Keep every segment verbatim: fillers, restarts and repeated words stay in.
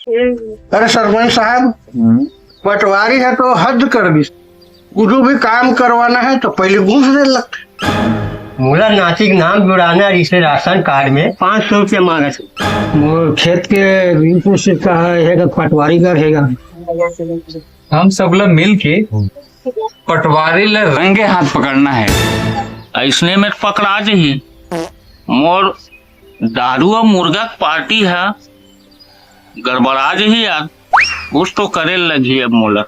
अरे सरपंच साहब, पटवारी ह तो हद कर दिस। कुछु भी काम करवाना हे तो पहली घूस दे लगथे। मोला नाती के नाम जुड़ाना रिहिसे राशन कार्ड में, पाँच सौ रुपया मांगत हे। मोर खेत के रिंकू से कहा हे कि पटवारी कर हेगा। हम सब ला मिल के पटवारी ला रंगे हाथ पकड़ना हे। अइसने में पकड़ा जही। मोर दारू अउ मुर्गा के पार्टी ह गड़बड़ा जही यार। कुछ तो करे लगही अब मोला।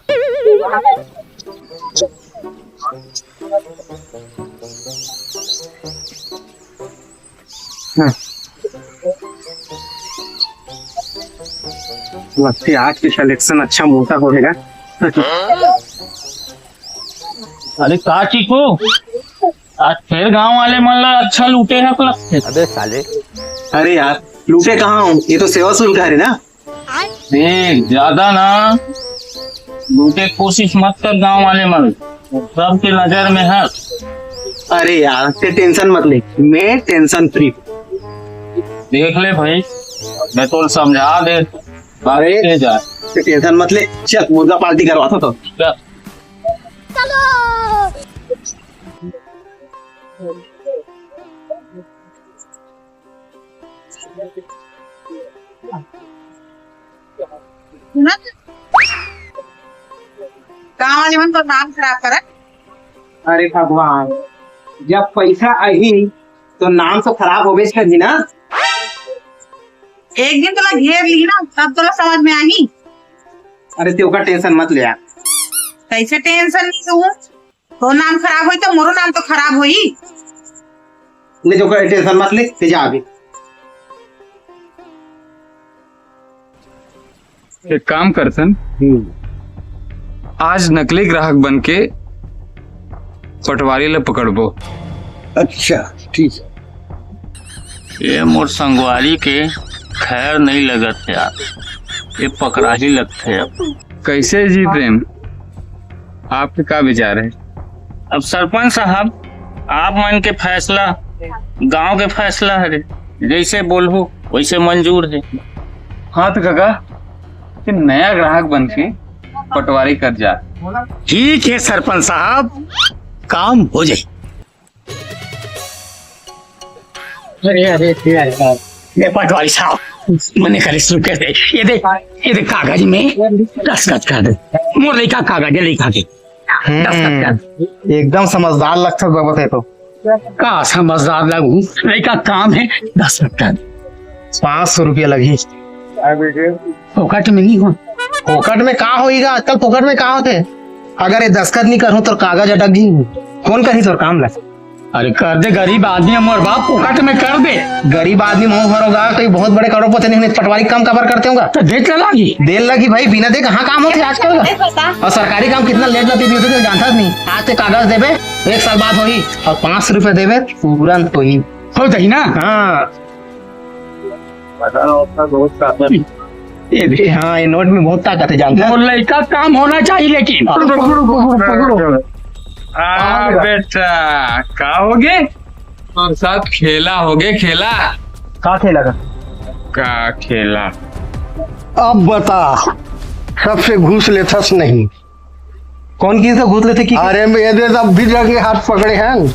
लगथे आज के कलेक्शन अच्छा मोटा होएगा। अरे का चीकू, आज फेर गांव वाले मन ला अच्छा लूटे हे लगथे। अबे साले। अरे यार, लूटे कहाँ हूँ, ये तो सेवा शुल्क हरे ना। देख, ज्यादा ना लूटे कोशिश मत कर गांव वाले मन, सबके नजर में हस। अरे यार, ते टेंशन मत ले, मैं टेंशन फ्री। देख ले भाई, मैं तो समझा दे, अरे, ले जा। ते टेंशन मत ले, चल मुर्गा पार्टी करवाता तो। चल। सुना, गाँव वाले मन तो नाम खराब करत। अरे भगवान, जब पैसा आही तो नाम तो खराब होबेच करही ना। एक दिन तोला घेर ली ना, तब तोला समझ में आही। अरे ते ओकर टेंशन मत ले यार। कैसे टेंशन नहीं लूं? तो नाम खराब होई तो मोरो नाम तो खराब होई। ले जो कर टेंशन मत ले, ते जा अभी। एक काम करथन, आज नकली ग्राहक बन के पटवारी ला पकड़बो। अच्छा, ठीक है। ये मोर संगवारी के खैर नहीं लगत यार, ये पकड़ाही लगथे अब। कैसे जी प्रेम, आपके का विचार है? अब सरपंच साहब, आप मन के फैसला गांव के फैसला हरे, जैसे बोलहू वैसे मंजूर है। हाँ तो काका, कि नया ग्राहक बन के पटवारी कर जा। ठीक है सरपंच साहब, काम हो जाए। अरे, अरे, अरे, अरे, ये पटवारी साहब, मने करे शुरू कर दे। ये दे, ये दे कागज में दस्तखत कर दे। मोर लइका कागज है, लइका के। दस्तखत कर दे। एकदम समझदार लगथस बाबा ते तो। का समझदार लगू? लइका काम है, दस्तखत कर दे। पाँच सौ रुपया लगही। फोकट में नहीं हो। फोकट में का होईगा? आजकल फोकट में का होथे? अगर ये दस्तखत नहीं करहूं तो कागज अटक गई। कौन करही तोर काम ला? अरे कर दे, गरीब आदमी है मोर बाप, फोकट में कर दे। गरीब आदमी मुंह भरोगा, कोई बहुत बड़े करोड़पति नहीं होने, पटवारी काम काबर करते होगा? तो दे चला जी। देर लगी भाई, बिना दे कहाँ काम होते आजकल का? और सरकारी काम कितना लेट लगती है, तो जानता नहीं। आज ते कागज देबे, एक साल बाद होही, और पाँच सौ रुपए देबे, तुरंत होही। हो जाही ना? हाँ। ये दे, हाँ, ये नोट में बहुत ताकत है, जानता है? वो लड़का काम होना चाहिए, लेकिन पकड़ो, पकड़ो, पकड़ो, पकड़ो। आ, बेटा, का होगे? और साथ खेला होगे, खेला। का खेला का? का खेला? अब बता, सबसे घूस लेथस नहीं? कौन किस से घूस लेथे कि? अरे, मैं ये दे, अब भी रंगे हाथ पकड़े हैं।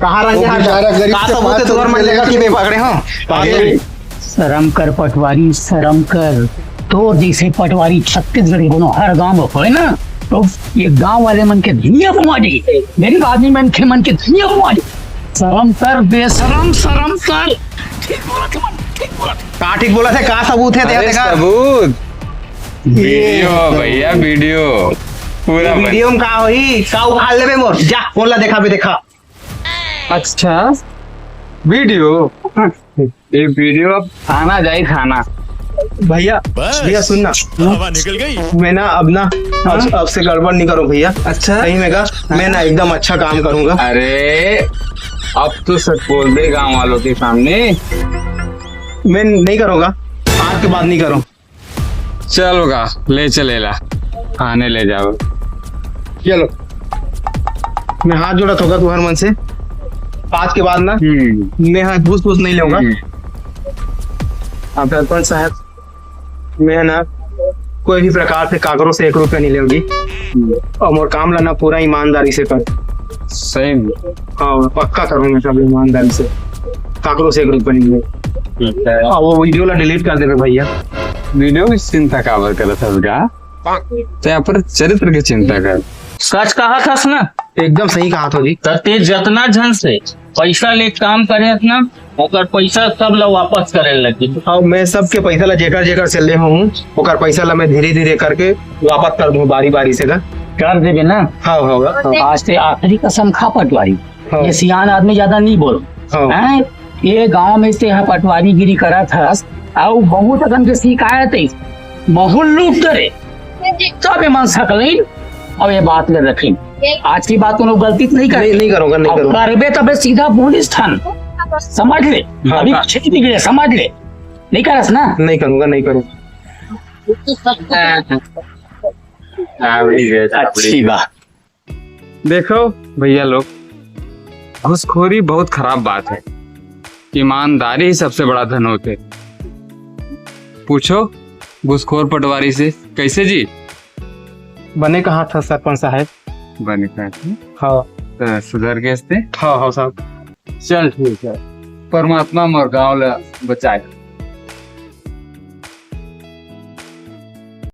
कहाँ रंगे वो हाथ? बेचारा गरीब का के सबूत है पाँच सौ तुम्हारे मन रुपये लेगा कि लेके मैं पकड़े हूँ? अरे, शर्म कर पटवारी, शर्म कर। तोर जैसे पटवारी छत्तीसगढ़ के कोनो हर गांव में होए ना, तो ये गांव वाले मन के दुनिया घुमा दी, गरीब आदमी मन के, मन के दुनिया घुमा दी। शर्म कर बेशरम, शर्म कर। ठीक बोला तुमन, ठीक बोला। का ठीक बोला थे? का सबूत है? अरे देखा, सबूत। ये वीडियो तो भैया, वीडियो पूरा ये बन- वीडियो में का होई? का उखाड़ लेबे मोर? जा, कोन ला देखाबे, देखा। अच्छा, वीडियो। ये वीडियो अब थाना जाई, थाना। भैया, बस। भैया सुन ना। हवा निकल गई। मैं ना अब ना, अब, हाँ? अब से गड़बड़ नहीं करूँ भैया। अच्छा। सही में का, मैं ना एकदम अच्छा काम करूँगा। अरे, अब तो सच बोल दे गांव वालों के सामने। मैं नहीं करूँगा, आज के बाद नहीं करूँ। चलो गा, ले चलेला, थाने ले जाओ। चलो, मैं हाथ जोड़ा थोका तुहर मन से, आज के बाद ना, हम्म। मैं हाथ घूस घूस नहीं लूंगा। हम्म। अब सरपंच साहब, मैं ना कोई भी प्रकार से काकरो से एक रुपया नहीं लेहूं जी। और मोर काम ला ना पूरा ईमानदारी से कर। सही में? हाँ, पक्का करूंगा सब ईमानदारी से, काकरो से एक रुपया नहीं लेहूं। ठीक है। और वो वीडियो ला डिलीट कर देबे भैया। वीडियो की चिंता काबर करत हस गा? ते अपन चरित्र के चिंता कर। सच कहा थस ना? एकदम सही कहा थो जी। त ते जतना झन से पैसा ले काम करे हस ना, ओकर पैसा सब ला वापस करे लगी। और मैं सबके पैसा ला जेकर जेकर से ले हूँ, ओकर पैसा ला मैं धीरे धीरे करके वापस कर दूँ बारी बारी से ना। कर देबे ना। हाँ, हाँ, हाँ। आज ते आखिरी कसम खा पटवारी। हाँ। ये सियान आदमी ज्यादा नहीं बोल। हाँ। हैं? ये गांव में ते हा पटवारीगिरी करत हस, अउ बहुत अकन के शिकायत है, बहुत लूट करे। तब ये मन सकलीन, अब ये बात ले रखीन। आज की बात कोनो गलती तो नहीं करे। नहीं, नहीं करूंगा, नहीं अब करूंगा। करबे तबे सीधा पुलिस थान। समझ ले, हाँ, अभी हाँ। कुछ नहीं बिगड़े, समझ ले। नहीं करस ना? नहीं करूंगा, नहीं करूंगा। अच्छी बात। देखो भैया लोग, घुसखोरी बहुत खराब बात है, ईमानदारी ही सबसे बड़ा धन होते। पूछो घुसखोर पटवारी से, कैसे जी? बने कहा था सरपंच साहब। बने कहा था? हाँ। तो सुधर गए थे? हाँ, हाँ साहब। चल ठीक है, परमात्मा मोर गांव ला बचाए।